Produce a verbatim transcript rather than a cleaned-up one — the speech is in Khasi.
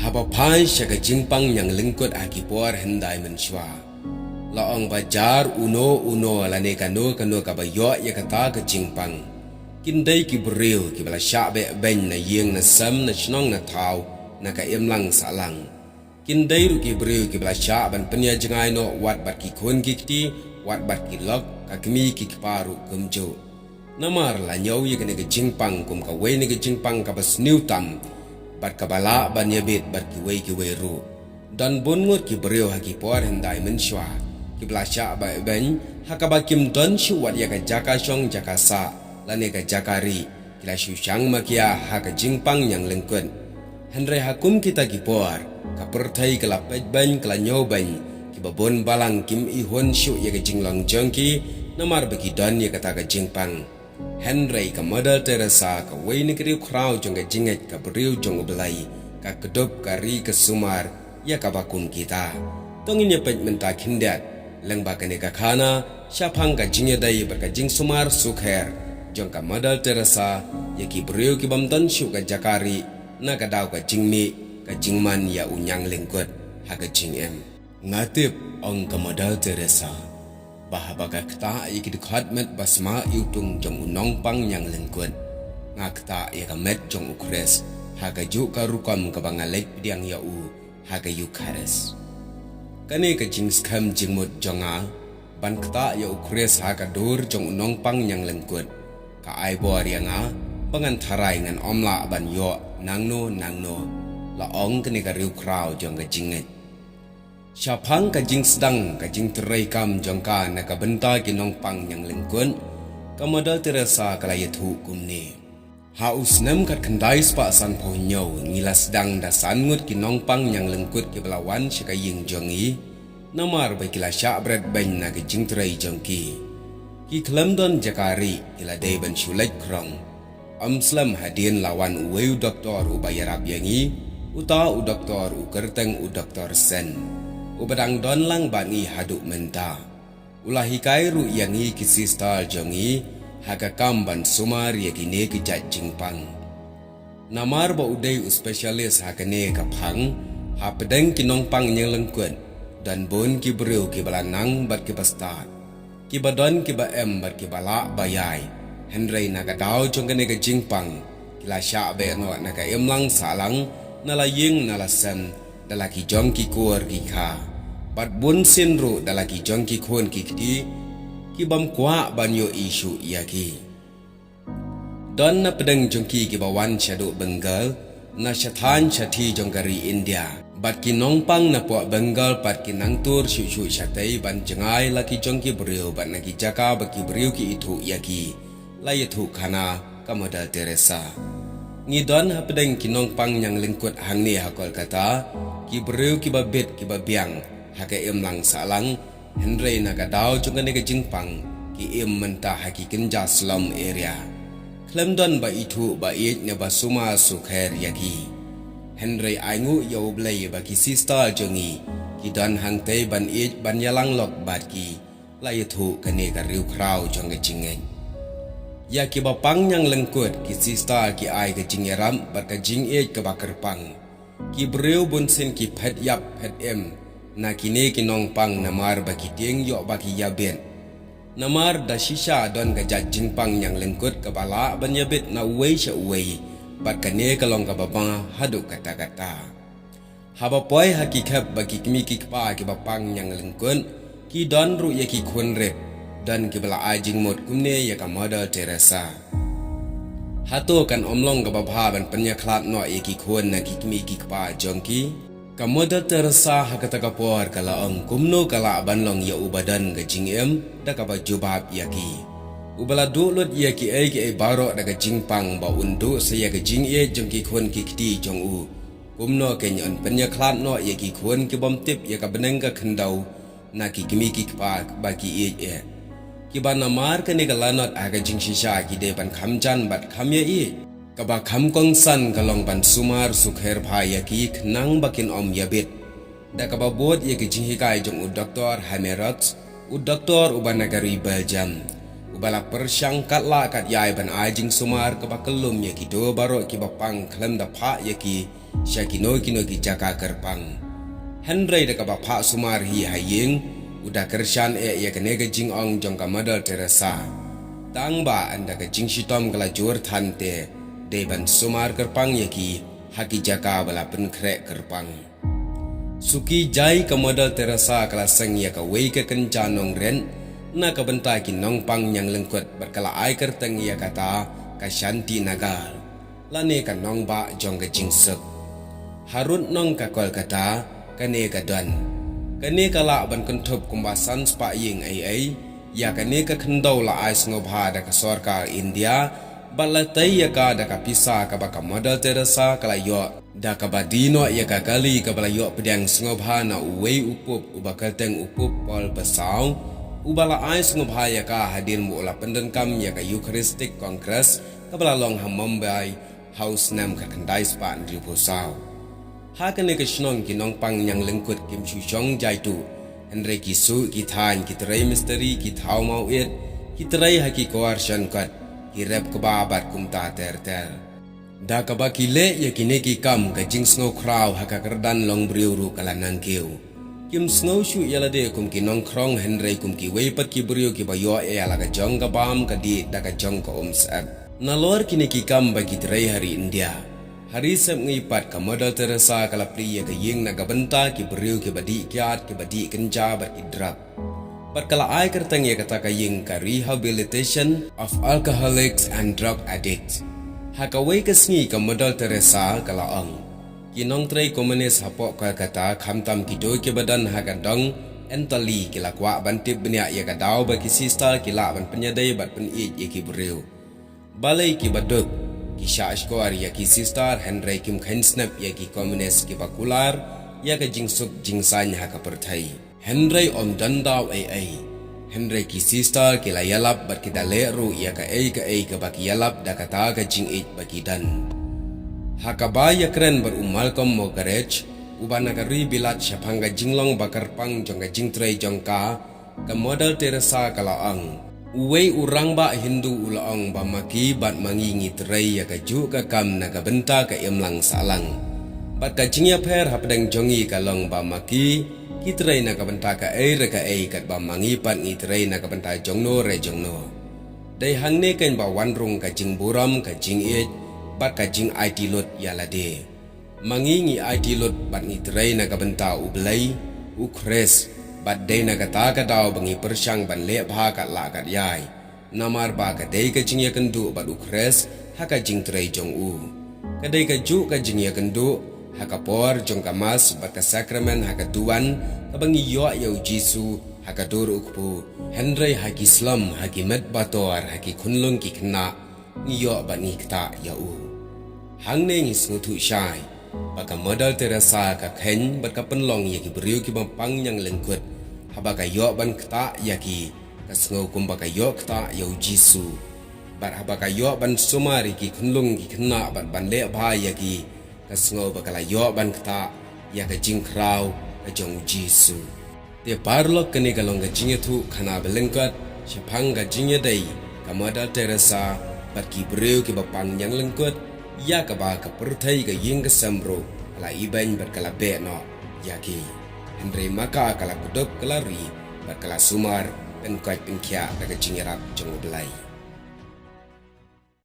Haba phai sha ka jingpang ñianglyngkut ha ki por hyndai mynshuwa, la ong ba jar uno uno lane kano kano kaba ïoh ïa kata ka jingpang, kin dei ki briew kiba la shah beh beiñ na ïing na sem, na shnong na thaw, na ka imlang sahlang. Kin dei ruh ki briew kiba la shah ban pynïajngai noh wat bad ki khun ki kti, wat bad ki lok, ka kmie ki kpa ruh kumjuh. Namar la ñiew ïa kane ka jingpang kum kawei na ka jingpang kaba sniew tam bad kaba lah ban ïabit bad kiwei kiwei ruh. Don bun ngut ki briew ha ki por hyndai mynshuwa kiba la shah beh beiñ ha kaba kim don shuh wat ïa ka jaka shong jaka sah lane ka jaka rieh, ki la shu shang makia ha ka jingpang ñianglyngkut. Hynrei ha kum kita ki por, ka pyrthei ka la peit beiñ, ka la ñiew beiñ, kiba bun balang kim ihun shuh ïa ka jinglong jong ki namar ba ki don ïa kata ka jingpang. Hynrei ka Mother Teresa, kawei na ki riewkhraw jong ka jingngeit, ka briew jong U Blei, ka kdup, ka ri, ka sumar ïa kaba kum kita. To ngin ïa peit mynta khyndiat lyngba kane ka khana shaphang ka jingïadei bad ka jingsumar sukher jong ka Mother Teresa ïa ki briew kibym don shuh ka jaka rieh na ka daw ka jingmih ka jingman ïa u ñianglyngkut ha ka jingim. Nga tip, ong ka Mother Teresa, ba haba ka ktah ïa ki dkhot met ba sma iwtung jong u nongpang ñianglyngkut, nga ktah ïa ka met jong U Khrist ha kajuh ka rukom kaba nga leit pdiang ïa u ha ka Eukharist. Kane ka jingskhem jingmut jong nga ban ktah ïa U Khrist ha ka dur jong u nongpang ñianglyngkut ka ai bor ïa nga ba ngan tharai ngan ym lah ban ïoh nangno nangno, la ong kane ka riewkhraw jong ka jingngeit. Shaphang ka jingsdang ka jingtreikam jong ka na ka bynta ki nongpang ñianglyngkut, ka Mother Teresa ka la ïathuh kumne: Ha u snem khatkhyndai spah sanphew hynñiew, ngi la sdang da san ngut ki nongpang ñianglyngkut kiba la wan sha ka ïing jong ngi, namar ba ki la shah bret beiñ na ka jingtrei jong ki. Ki khlem don jaka rieh, ki la dei ban shu leit khrong. Ym slem hadien la wan uwei u doktor uba ïarap ïa ngi, uta u doktor u kyrteng u Doktor Sen, uba dang don lang bad ngi haduh mynta. U la hikai ruh ïa ngi ki sister jong ngi ha ka kam ban sumar ïa kine ki jait jingpang. Namar ba u dei u specialist ha kane ka phang, hapdeng ki nongpang ñianglyngkut, don bun ki briew kiba la nang bad kiba stad, kiba don kiba em bad kiba lah ba ïai. Hynrei na ka daw jong kane ka jingpang, ki la shah beh noh na ka imlang sahlang, na la ïing na la sem, da la ki jong ki kur ki kha, bad bunsien ruh da la ki jong ki khun ki kti, kibym kwah ban ïohi shuh ïa ki. Don napdeng jong ki kiba wan shaduh Bengal, na shathan shathi jong ka ri India, bad ki nongpang napoh Bengal pat ki nang tur shuh shuh shatei ban jngai la ki jong ki briew bad na ki jaka ba ki briew ki ithuh ïa ki, la ïathuh khana ka Mother Teresa. Ngi don hapdeng ki nongpang ñianglyngkut hangne ha Kolkata, ki briew kiba bit kiba biang ha ka imlang sahlang, hynrei na ka daw jong kane ka jingpang, ki im mynta ha ki kynja slum area. Khlem don ba ithuh ba ïeit ne ba sumar sukher ïa ki. Hynrei ai nguh ïa U Blei ba ki sister jong ngi, ki don hangtei ban ïeit ban ïalang lok bad ki, la ïathuh kane ka riewkhraw jong ka jingngeit. Ïa kiba pang ñianglyngkut, ki sister ki ai ka jingïarap bad ka jingïeit kaba kyrpang. Ki briew bunsien ki phet ïap phet im na kine ki nongpang namar ba ki tieng ïoh ba ki ïabit. Namar da shisha don ka jait jingpang ñianglyngkut kaba lah ban ïabit na uwei sha uwei, bad kane ka long kaba bha haduh katta katta. Haba poi ha ki khep ba ki kmie ki kpa kiba pang ñianglyngkut, ki don ruh ïa ki khun rit, don kiba la ai jingmut kumne ïa ka Mother Teresa. Hato kan ym long kaba bha ban pynïakhlad noh ïa ki khun na ki kmie ki kpa jong ki? Ka Mother Teresa ha kata ka por ka la ong kumno ka lah ban long ïa uba don ka jingim da kaba jubab ïa ki, uba la duh lut ïa kiei kiei baroh da ka jingpang ba un duh sa ïa ka jingïeit jong ki khun ki kti jong u. Kumno kein un pynïakhlad noh ïa ki khun kibym tip ïa ka bneng ka khyndew na ki kmie ki kpa ba ki ïeit eh, kiba namar kane ka lanot ha ka jingshisha ki dei ban kham jan bad kham ïaieit. Kaba kham kongsan ka long ban sumar sukher bha ïa ki khnang ba kin ym ïabit. Da kaba bud ïa ki jinghikai jong u Doktor Hemerox, u doktor uba na ka ri Belgium, uba la pyrshang katba lah katba ïai ban ai jingsumar kaba kyllum ïa kito baroh kiba pang khlem da phah ïa ki sha kino kino ki jaka kyrpang. Hynrei da kaba phah sumar hi ha ïing, u da kyrshan eh ïa kane ka jingong jong ka Mother Teresa. Tang ba ynda ka jingshitom ka la jur than te, dei ban sumar kyrpang ïa ki ha ki jaka ba la pynkhreh kyrpang. Suki jai ka Mother Teresa ka la seng ïa kawei ka kynja nongrit na ka bynta ki nongpang ñianglyngkut bad ka la ai kyrteng ïa kata ka Shanti Nagar, lane ka nongbah jong ka jingsuk. Harud nong ka Kolkata, kane ka don. Kane ka lah ban kynthup kumba san spah ïing ei ei. Ïa kane ka khyndew la ai sngewbha da ka sorkar India, bad la tei ïa ka da ka pisa kaba ka Mother Teresa ka la ïoh, da kaba die noh ïa ka kali kaba la ïoh pdiang sngewbha na uwei u Pope uba kyrteng u Pope Paul ba saw, uba la ai sngewbha ïa ka hadien ba u la pyndonkam ïa ka Eucharistic Congress kaba la long ha Mumbai ha u snem khatkhyndai spah hynriew phew saw. Ha kane ka shnong ki nongpang ñianglyngkut kim shu shong jaitu, hynrei ki suh ki thaiñ, ki trei mistri, ki thaw mawit, ki trei ha ki kwar shongkot, ki rep kba bad kumta ter ter. Da kaba ki leh ïa kine ki kam, ka jingsngew khraw ha ka kyrdan longbriew ruh ka la nangkiew. Kim sngew shuh ïa lade kum ki nongkhrong, hynrei kum kiwei pat ki briew kiba ïoh ïa la ka jong ka bam ka dih da ka jong ka umsyep. Nalor kine ki kam ba ki trei ha ri India, ha ri sepngi pat ka Mother Teresa ka la plie ïa ka ïing na ka bynta ki briew kiba dih kiad, kiba dih kynja bad ki drug. Bad ka la ai kyrteng ïa kata ka ïing ka Rehabilitation of Alcoholics and Drug Addicts. Ha kawei ka sngi ka Mother Teresa ka la ong, ki nongtrei komunis hapoh Kolkata, khamtam kito kiba don ha ka dong Antali, ki la kwah ban tip bniah ïa ka daw ba ki sister ki lah ban pynïadei bad pynïeit ïa ki briew. Balei kiba duk ki shah shkor ïa ki sister, hynrei kim kheiñ snep ïa ki komunis kiba kular ïa ka jingsuk jingsaiñ ha ka pyrthei. Hynrei ym don daw ei ei. Hynrei ki sister ki la ïalap bad ki da leh ruh ïa kaei kaei kaba ki ïalap da kata ka jingïeit ba ki don. Ha kaba ïakren bad u Malcolm Muggeridge, uba na ka ri Bilat shaphang ka jinglong ba kyrpang jong ka jingtrei jong ka, ka Mother Teresa ka la ong, uwei u rangbah Hindu u la ong ba ma ki bad ma ngi ngi trei ïa kajuh ka kam na ka bynta ka imlang sahlang. Bad ka jingïapher hapdeng jong ngi ka long ba ma ki, ki trei na ka bynta kaei re kaei, katba ma ngi pat ngi trei na ka bynta jongno re jongno. Dei hangne keiñ ba wan rung ka jingburom, ka jingïeit bad ka jingaiti lut ïa lade. Ma ngi ngi aiti lut bad ngi trei na ka bynta U Blei, U Khrist, bad dei na kata ka daw ba ngi pyrshang ban leh bha kat lah kat ïai. Namar ba ka dei ka jingïakynduh bad U Khrist ha ka jingtrei jong u. Ka dei kajuh ka jingïakynduh ha ka por jong ka Mass bad ka Sakramen ha ka duwan, kaba ngi ïoh ïa U Jisu ha ka dur u kpu, hynrei ha ki slem, ha ki met bator, ha ki khunlung ki khynnah, ngi ïoh bad ngi ktah ïa u. Hangne ngi sngewthuh shai ba ka Mother Teresa ka kheiñ bad ka pynlong ïa ki briew kiba pang ñianglyngkut, haba ka ïoh ban ktah ïa ki, ka sngew kumba ka ïoh ktah ïa U Jisu. Bad haba ka ïoh ban sumar ïa ki khunlung ki khynnah bad ban leh bha ïa ki, ka sngew ba ka la ïoh ban ktah ïa ka jingkhraw ka jong U Jisu. Te paralok, kane ka long ka jingïathuhkhana ba lyngkot shaphang ka jingïadei ka Mother Teresa bad ki briew kiba pang ñianglyngkut, ïa kaba ka pyrthei, ka ïing ka sem ruh ka la ibeiñ bad ka la beh noh ïa ki. Hynrei ma ka, ka la kdup, ka la ri bad ka la sumar pynkoit pynkhiah da ka jingïarap jong U Blei.